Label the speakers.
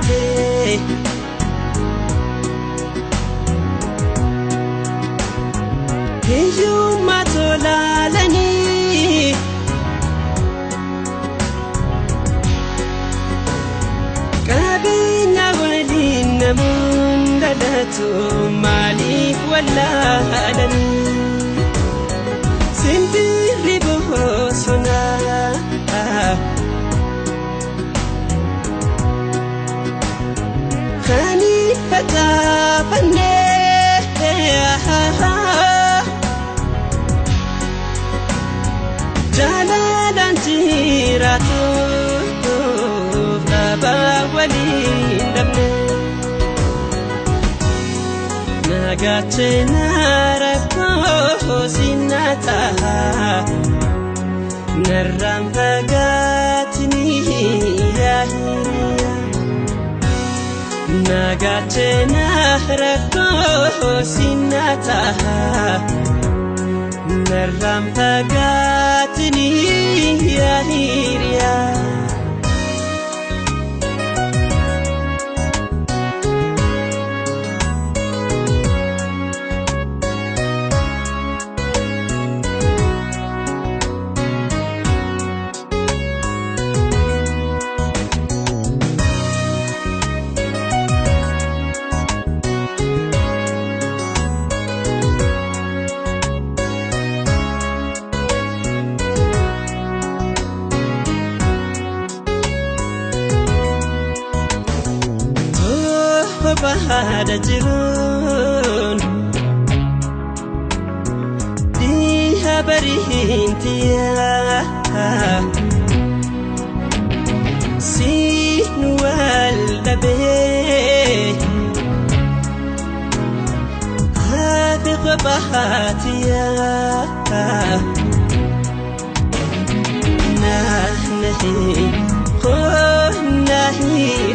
Speaker 1: seentee hiyyummaa tolaalanii qabeenya waliin namoon dhalatu maaliif wallaalanii simbirri bosonaa kan facaafannee jaalalaan jiraatuuf dhabaa waliin dhabne nagaachena rakkoo sinnataa narraan fagaatinii yaahiriyaa nagaachena rakkoo sinnataa narraan fagaatinii yaahiriyaa. Bahaada jiruun dhiha bariintiyaa siin wal dhabee hafi qobaatiyaa nahnahii qonnahii.